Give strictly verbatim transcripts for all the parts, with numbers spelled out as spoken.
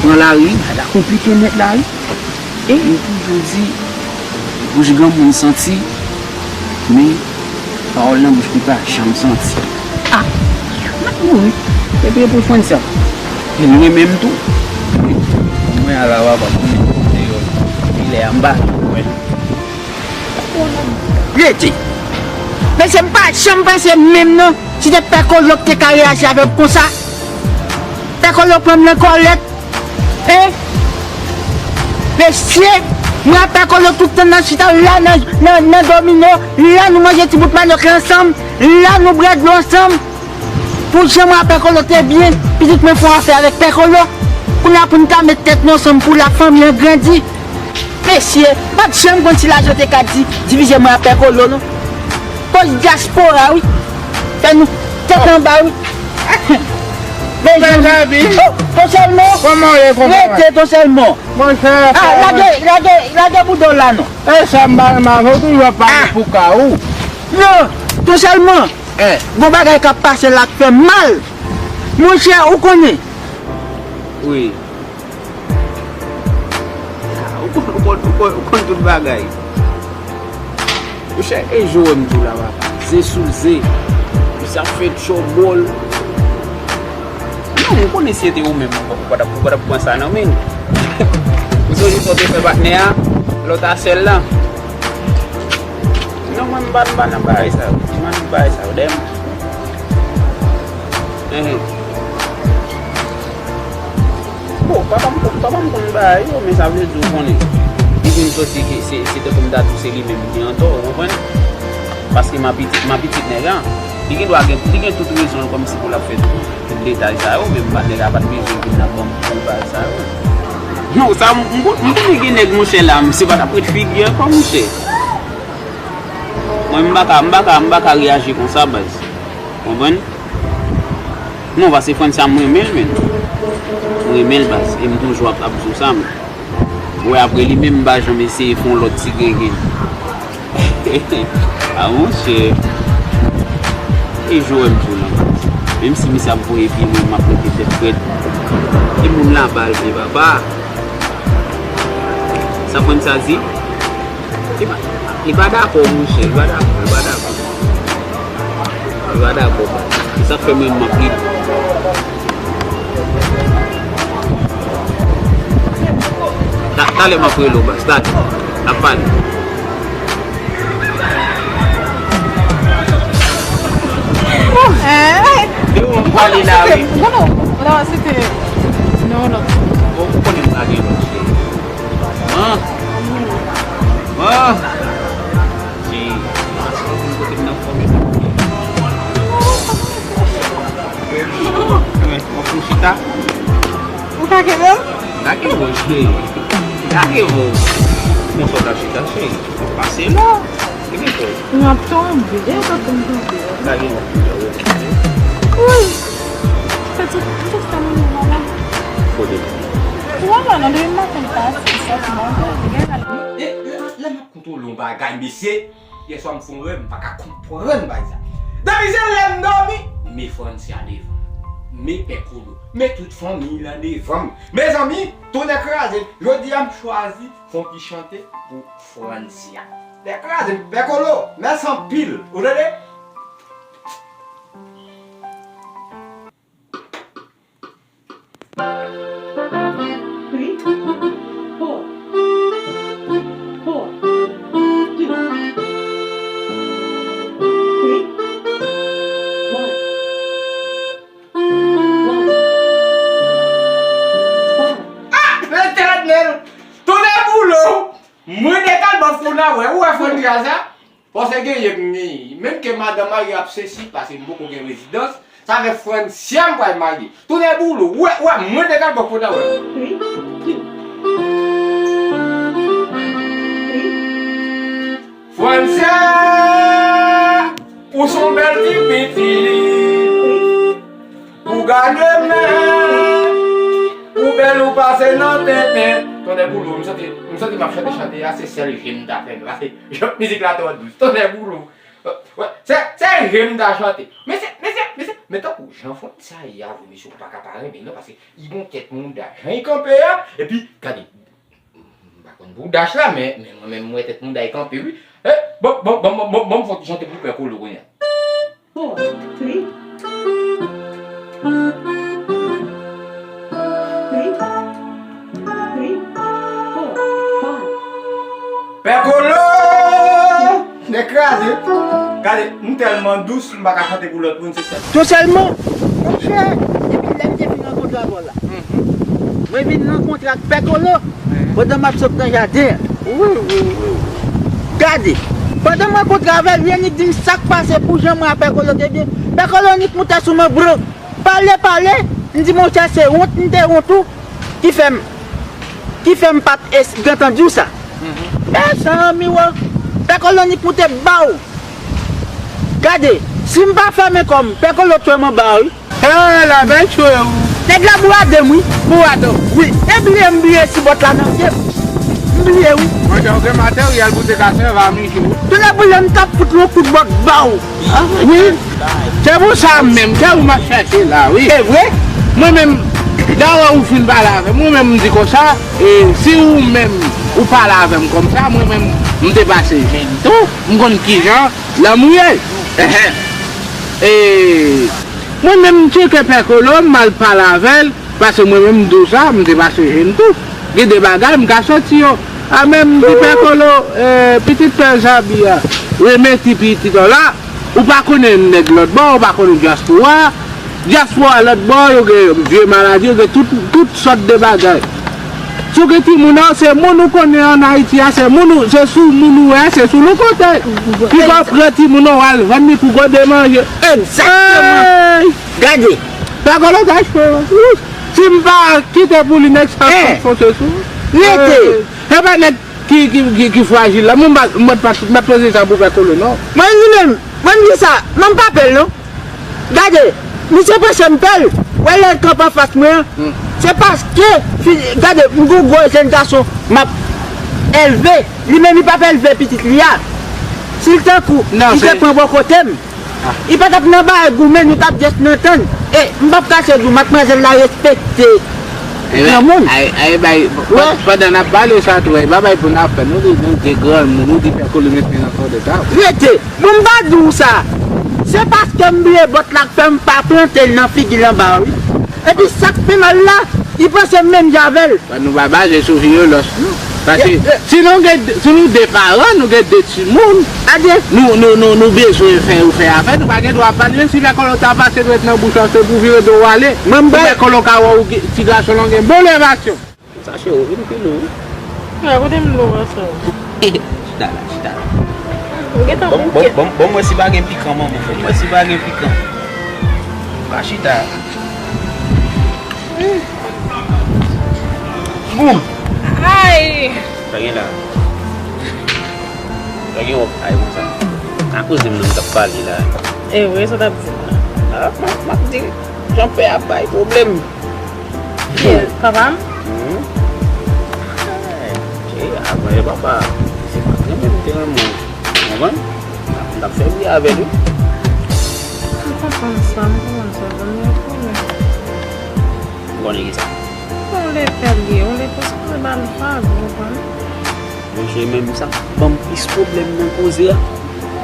Pran lari, bagay la konplike nèt la wi. E yo toujou di, bouch granmoun santi, men pawòl nan bouch li pa janm santi. A! M ap mouri. Epi e pou Frantz sa. E nou renmen m tou. Mwen ala w ap ap mete deyò. Filè a m pa wè. Rete. Mesye, m pa janm panse menm non, si te Pè Kolo ki te ka reyaji avè m konsa. Pè Kolo pran m nan kòlèt. Hein? Mesye, mwen ak Pè Kolo tout tan n ap chita la nan, nan, nan domino, la nou manje ti bout manok la ansanm, la nou bwè dlo ansanm. Pou jan mwen ak Pè Kolo te byen, pitit mwen fè yon afè avèk Pè Kolo. Kounye a pou n ka met tèt nou ansanm pou la fanmi an grandi. Mesye, m pa t janm konn si lajan te ka di, divize mwen ak Pè Kolo non. Koz dyaspora wi. Fè nou tèt anba wi. Bèl Gaby. Oh, Ton Sèlman. Kòman w ye, konpè? Rete, Ton Sèlman. Monchè, ah, lage, lage, lage bouda w la non. E sa m pa renmen avè w, toujou ap pale pou ka ou. Non, Ton Sèlman. Eh. Gon bagay k ap pase la k fè m mal. Monchè, ou konnen. Wi. Ou konn, ou konn, ou konn, ou konn tout bagay. Monchè, e jan w wè m di w la papa. Ze sou ze. Misye ap fè tchòbòl. Non, ou konnen si se te ou menm, ou pa t ap, ou pa t ap pran sa nan men l. Ou sonje sa w te fè patnè a, lòt asèl la. Non, mwen m pa, m pa nan bagay sa yo. M pa nan bagay sa yo. Dèyè m. Enhen. Bon, papa m, papa m konn bagay yo, men sa vle di w konnen. Depi m soti, se, se tankou m ta di w se li menm ki antò, ou konprann? Paske m a pitit, m a pitit nèg la. Li gen dwa gen, li gen tout rezon l kòmsi pou l ap fè tout, tout detay sa yo, men m pa, nèg la pa t bezwen vin ap ban m, ban m bagay sa yo. Non, sa, m, m, m konnen gen nèg, monchè, la, misye pa t ap ret figi ankò, monchè. Mwen, m pa ka, m pa ka, m pa ka reyaji konsa, baz. Konprann? Non, paske Frantz sa, m renmen l, men. M renmen l, baz. E m toujou ap, ap di w sa, men. Ou wè, apre li menm, m pa janm eseye fè yon lòt ti grengen. A, monchè. E jan w wè m di w lan, baz. Menm si misye ap voye pye mwen, m ap rete tèt frèt. E moun la ba l, men papa. Sa Frantz sa di? Li pa, li pa dakò, monchè. Li pa dakò, li pa dakò. Li pa dakò, baz. E sa k fè mwen, m ap li. Ta, talè m ap rele w, baz. Talè. N ap pale. Eh? Li ou m pale la, wi. Non, non. Non, se te, non, non. Bon, ou konnen m pa gen lòt, cheri. An. An. Ti, kote m nan fòm. Mwen pou chita. Ou ka kenbe m? Ka kenbe w, cheri. Ka kenbe w. Bon, sa w ta chita, cheri. Pase la. Kenbe kò w. M ap tonbe. Deja w ap tonbe. Ka gen lòt koulè, wi. Wi. Sa ti, m te fè moun nan la. Kote? Ou wè la, nan demen maten, m pati, sòti, m antre, gen la. E, lè, lè m ap kontwole yon bagay, mesye. Yèswa m fè yon rèv, m pa ka konprann bagay sa. Depi se lè m dòmi, men Francia devan m. Men Pè Kolo, men tout fanmi lan devan m. Mezanmi, tonnè kraze m. Jodi a m chwazi fè yon ti chante pou Francia. Tonnè kraze m, Pè Kolo, mèsi anpil. Ou tande? Three, four, four, two, three, one, one, five. Ah! Letènèl! Tonnè boule w! Mwen te kal ban fou nan wè, ou wè Francia sa? Fò se genyen m genyen. Menm ke madanm marye ap sesi, paske m poko gen rezidans, sa fè Francia m pral marye. Tonnè boule w, ou wè, ou wè, mwen te kal ban fou nan wè. Three, two, three. Francia, ou se yon bèl ti pitit. Ou gade men, ou bèl, ou pase nan tenten. Tonnè boule w, m santi, m santi m ap chante chante a, se sèl je m ta fè, paske mizik la twò dous. Tonnè boule w. Wè, se, se je m ta chante. Mesye, mesye, mesye, Men tankou jan fon sa ye a vre, mesye, ou pa ka pa renmen l non, paske li gon tèt mouda. Jan li kanpe a, epi, gade, m pa konn pou w dash la, men, men mwen menm, m wè tèt mouda e kanpe, wi. Eh, bon, bon, bon, bon, bon, bon, fò chante pou Pè Kolo kounye a. Four, three. Three. Three. Four. Five. Pè Kolo! Nèg kraze. Gade, m tèlman dous, m pa ka chante pou lòt moun, se sèl. Tou sèlman, monchè, depi lè m te fin rankontre avè w la. Mwen vin rankontre ak Pè Kolo pandan m ap sot nan jaden an. Wi, wi, wi. Gade, pandan m rankontre avè l, li annik di m sa k pase pou jan mwen ak Pè Kolo te byen. Pè Kolo annik moute sou mwen, bro. Pale, pale, m di, monchè, se wont m te wont ou ki fè m, ki fè m pa t es-, gentan di w sa. Mezanmi, wo, Pè Kolo annik moute ba w. Gade, si m pa fèmen kò m, Pè Kolo tchwe m anba a, wi. Eh, la bèl chwe ou. Nèg la bourade m, wi. Bourade w? Wi. E bliye m bliye ti bòt la nan pye m. M bliye, wi. Monchè, ou gen materyèl pou te ka sèvi a Michou. Tonnè boule, m t ap fout yon kout bòt ba w. Wi. Se pou sa menm, se ou m ap chèche la, wi. E vre? Mwen menm, dayè ou fin pale avè m, mwen menm m di konsa, e si ou menm ou pale avè m kòmsa, mwen menm m te pase jèn tou, m konn kijan lanmou ye. Enhen. E mwen menm m tcheke Pè Kolo, m al pale avè l, paske mwen menm m di w sa, m te pase jèn tou. Gen de bagay m ka soti yo. A men m di Pè Kolo, eh, pitit Pè Zabi a, remèt ti pitit an la, ou pa konnen nèg lòt bò, ou pa konnen dyaspora. Dyaspora lòt bò, yo gen vye maladi, yo gen tout, tout sòt de bagay. Si w gen timoun an, se moun ou konnen ann Ayiti a, se moun ou, se sou moun ou wè, se sou nou konte. Pi fò pran timoun an, w al vann li pou gode manje. Egzakteman. Ey! Gade. Pè Kolo ta chwe. Si m pa kite pou li, nèg sa ap fonse sou. Rete. Eh, e pa nèg ki, ki, ki, ki frajil la. Mwen, m pa, mwen pa, m pa poze sa pou Pè Kolo, non. Mwen, li menm, mwen, m di sa, mwen, m pa pè l, non. Gade, misye panse m pè l. Wè lè l kanpe anfas mwen an. Se paske, fi-, gade, m gon gwo jèn gason, m ap elve. Li menm, li p ap elve pitit li a. Si l tankou, li te pran bò kote m. Li pa t ap nan bagay goumen, nou t ap just nan tann. E, m p ap kache di w, matmwazèl la respekte granmoun. Ay, ay, bay, pandan n ap pale sa tou, ay, pa bay pou n ap fè, nou di, nou di granmoun, nou di Pè Kolo met men nan fon de tab. Rete! Bon, m pa di w sa. Se paske m bliye bòt la k fè m pa plante l nan figi l anba a, wi. Epi sa k pi mal la, li panse m menm jan avè l. Ban nou pa baze sou viyolans, non. Paske si nou gen, si nou de paran, nou gen de timoun, nou, nou, nou, nou bezwen fè yo fè afè, nou pa gen dwa pale. Si Pè Kolo ta pase dwèt nan bouch ou, se pou vire do w ale. Pou Pè Kolo ka wè w, ti gason lan gen bon levasyon. Sa cheri, ou vin pi lou wi. Mwen kote m lou ansanm. Chita la, chita la. M gentan bon, bon, bon, bon, mwen si pa gen pikan, manman. Bon, mwen si pa gen pikan. Pa chita. Boum! Ay! Sa gen la? Sa gen wòp ay konsa? A koze m nan m t ap pale la. E vre, sa w t ap di m la? A, m ap, m ap di Jean Pè ap bay pwoblèm. Papa m? Cheri, avan e papa, se pa t renmen m te renmen w. Ou konprann? M t ap fè bri avè l wi. M konprann sa, m konprann sa, zanmi an konnen. Ou konnen kisa? Yon lepè l ye, yon lepè sipoze ba l vag, ou konprann? Monchè, men sa k ban m plis pwoblèm nan koze a,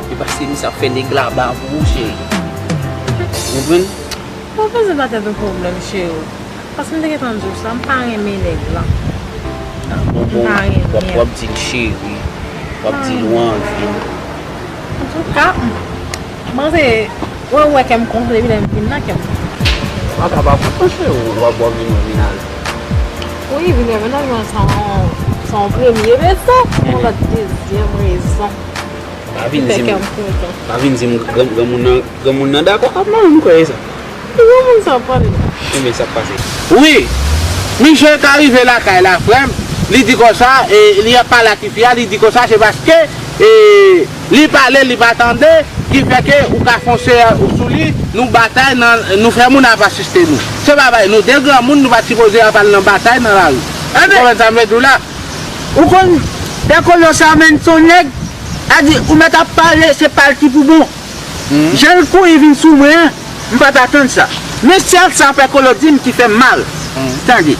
se paske misye ap fè nèg la ba pou ou, cheri. Ou konprann? Ou bezwen pa tèt ou pwoblèm, cheri. Paske m te gentan di w sa, m pa renmen nèg lan. M pa renmen l. W ap di l cheri, w ap di l ou anvi l. Antouka, m panse, wè, ou wè kè m kontan depi lè m vin la, kè m kontan. Ou pa ka pa kontan, cheri, w ap, w ap vin wè Minaj. Wi, vin wè Minaj, men sa yon, sa yon premye rezon. Yon lòt dezyèm rezon. Pa vin di m, pa vin di m gran, granmoun nan, granmoun nan dakò ak mwen, m kwè e sa. Granmoun sa pale. Ebyen, sa k pase? Wi, misye ka rive lakay la, frè m, li di konsa, e, li ap pale ak tifi a, li di konsa, se paske, e, li pale, li pa tande, ki fè ke ou ka fonse sou li, nou batay nan, nou fè moun ap asiste nou. Se pa bagay, nou de granmoun, nou pa t sipoze ap al nan batay nan lari. Ou konprann sa m vle di w la? Ou konn, Pè Kolo sa menm se yon nèg, a di, ou mèt ap pale, se pa l ki pou bon. Jan l kouri vin sou mwen an, M pa t atann sa. Men sèl sa Pè Kolo di m ki fè m mal. Tande.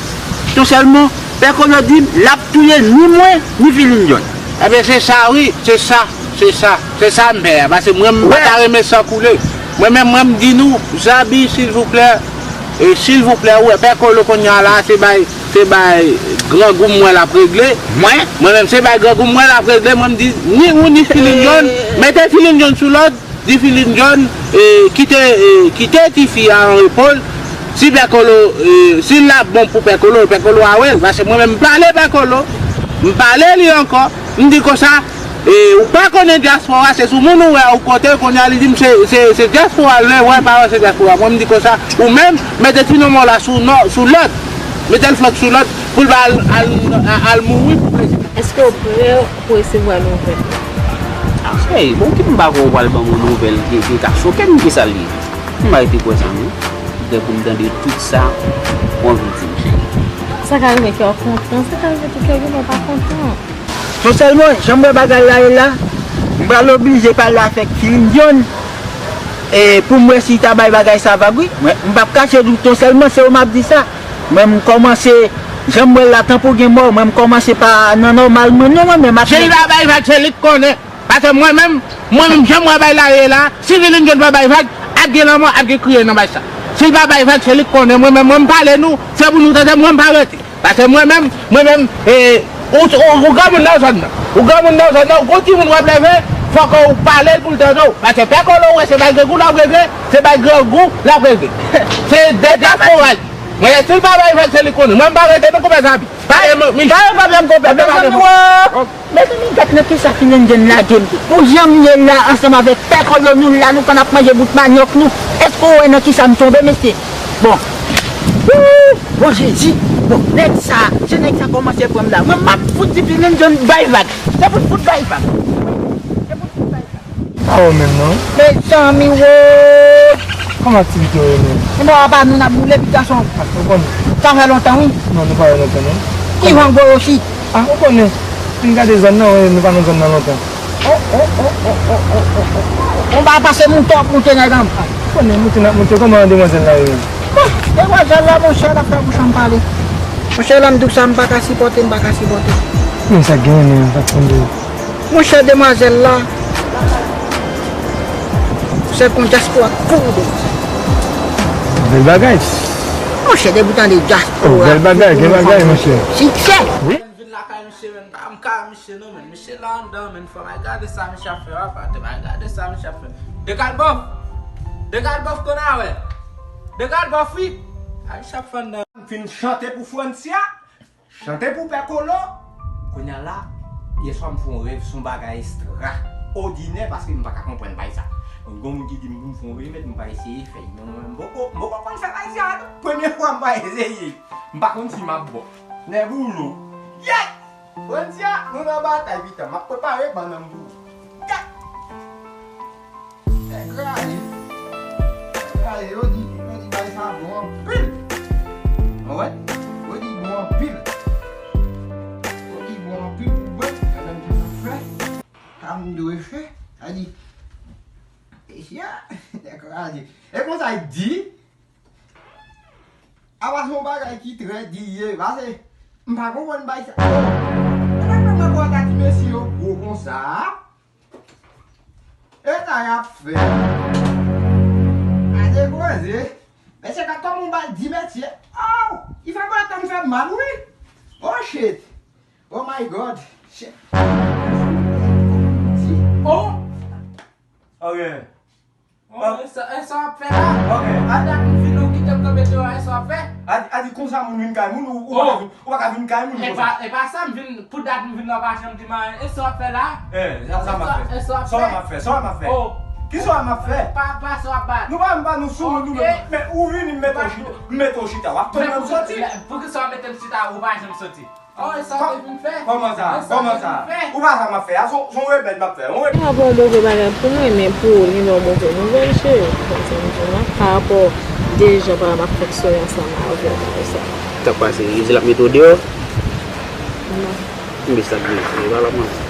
Ton Sèlman, Pè Kolo di m l ap touye ni mwen, ni Filin John. Ebyen, se sa wi, se sa, se sa, se sa m pè a. Paske mwen, m pa ta renmen san koule. Mwen menm, mwen, m di nou, Zabi, silvouplè, e, silvouplè, ou wè, Pè Kolo kounye a la, se bay, se bay grangou m wè l ap regle. Mwen? Mwen menm, se bay grangou m wè l ap regle. Mwen, m di, ni ou, ni Filin John, mete Filin John sou lòd. Di Filin John, e, kite, e, kite tifi a an repo l. Si Pè Kolo, e, si l ap bon pou Pè Kolo, Pè Kolo a wè l. Paske mwen menm, m pale Pè Kolo, m pale li ankò, m di konsa, e, ou pa konnen dyaspora, se sou moun ou wè ou kote, kounye a li di m se, se, se dyaspora l, lè wè pa wè se dyaspora. Mwen, m di konsa, ou menm, mete ti nonm w la sou nò, sou lòd. Mete l flank sou lòd pou l pa al, al, al mouri pou prezidan. Èske w prè pou resevwa nouvèl yo? Ey, bon, ki m pa kwè w pral ban m yon nouvèl ki, ki ka choke m, ki sa l ye? M pa rete kwè sa, non. M prè pou m tande tout sa w anvi di m, cheri. Sa ka rive kè w kontan, sa ka rive tou kè w pa kontan. Ton Sèlman, jan m wè bagay la ye la, m pral oblije pale avèk Filin John, e, pou m wè si l ta bay bagay sa vag, wi. Mwen, m p ap kache di w, Ton Sèlman, se ou m ap di sa. Mwen, m kòmanse, jan m wè l la, tanpou gen mò, mwen, m kòmanse pa nan nòmal mwen, non, mwen menm, ap... Si l pa bay vag, se li k konnen. Paske mwen menm, mwen menm, jan m wè bagay la ye la, si Filin John pa bay vag, ap gen lanmò, ap gen kriye nan bagay sa. Si l pa bay vag, se li k konnen. Mwen menm, mwen, m pale nou, se pou nou tande, mwen, m pa rete. Paske mwen menm, mwen menm, e, ou, ou, ou granmoun nan zòn nan. Ou granmoun nan zòn nan, ou gon timoun w ap leve, fòk ou pale l pou l tande w. Paske Pè Kolo, ou wè, se bay grangou l ap regle, se bay grangou l ap regle. Se de dyaspora l. Mwen, si l pa bay vag, se li konnen. Mwen, m pa rete non, konpè Zabi. Pa e mwen, Mich. Pa gen pwoblèm, konpè. Mezanmi, mezanmi, gad nan kisa Filin John lage m. Pou jan m ye la, ansanm avèk Pè Kolo, nou la, nou konn ap manje bout manyòk nou. Èske w wè nan kisa m tonbe, mesye? Bon. Wouy! Bon, Jezi! Bon, nèg sa, se nèg sa kòmanse pran m la. Mwen, m ap fout di Filin John bay vag. Se pou l fout bay vag. Se pou l fout bay vag. Pa ou menm, non? Mezanmi, wo! Kòman aktivite w ye menm? Mwen, apa nou n ap boule, pi gason. Ou konnen. Sa fè lontan, wi. Non, nou pa wè lontan, non. Ki jan gwo yo si? Ah, ou konnen. Fin gade zòn nan, wi, nou pa nan zòn nan lontan. Oh, oh, oh. Ou pa pase moute w ap moute, nèg an. Ah, ou konnen, moute n ap moute. Kòman demwazèl la ye menm? Bon, demwazèl la, monchè, l ap fè pou chanm pale. Monchè, lè m di w sa, m pa ka sipòte, m pa ka sipòte. Men sa k genyen menm, patwon de. Monchè, demwazèl la, se kon dyaspora k pou ou de. Bèl bagay. Monchè, depi w tande dyaspora. Oh, bèl bagay, bèl bagay, monchè. Siksè. Wi. M vin lakay misye, men m pa, m ka misye non, men misye la anndan, men fò m al gade sa misye ap fè, papa, te m al gade sa misye ap fè. Dekalbòf! Dekalbòf, konn a wè! Dekalbòf, wi! A misye ap fè anndan. M fin chante pou Francia. Chante pou Pè Kolo. Kounye a la, yèswa m fè yon rèv, se yon bagay estrawòdinè, paske m pa ka konprann bagay sa. Gon moun ki di m pou m fè yon remèd, m pa eseye fè l. Non, non, non, m poko, m poko konn fè bagay sa, non. Premye fwa m pa eseye. M pa konn si m ap bon. Nèg ou lou. Yèt! Francia, nou nan batay, pita. M ap prepare bannann pou ou. Yèt! Nèg rayi. Nèg rayi, yo di, yo di bagay sa bon anpil. Ou wè? Yo di bon anpil. Yo di bon anpil pou bwè. Gade m jan m ap fè. Sa m dwe fè. Sa di, mesye, nèg rayi. E konsa y di, apa se yon bagay ki trè di ye, pase m pa konprann bagay sa. Oh! E pa fè mwen kwè ta di mesye yo gwo konsa. E sa y ap fè? Gade koze. Mesye, gad kòman w ba l di mesye. Oh! Li fè mwen tèt m fè mal, wi. Oh, shit. Oh, my God. Shit. Oh! Ok. Oh, e sa, e sa w ap fè la? Ok. A dat m vin ou kite m kanpe deyò a, e sa w ap fè? A, a di konsa moun vin kay moun, ou, ou pa ka vin, ou pa ka vin kay moun konsa. E pa, e pa sa m vin, pou dat m vin la, w pa janm di m anyen. E sa w ap fè la? Eh, sa, sa m ap fè. E sa w ap fè? Sa w ap fè? Sa w ap fè? Oh. Ki sa w ap fè? Pa, pa sa w ap bat. Nou pa, pa nou sou moun, nou menm. Men ou vini, m mete w chita, m mete w chita, w ap tann mwen soti. Poukisa w mete m chita, ou pa janm soti? Oh, e sa w te vin fè? Kòman sa? Kòman sa? Ou pa sa m ap fè a, se yon remèd m ap fè. Yon remèd. Li pa yon move bagay pou mwen, men pou ou, li yon move nouvèl, cheri. Konprann sa m di w la? Pa rapò de jan papa m ap fonksyone ansanm avè w konsa. Sa k pase? Yo di l ap mete w deyò? Non. Enben sa k vle di, e pa l ap manje.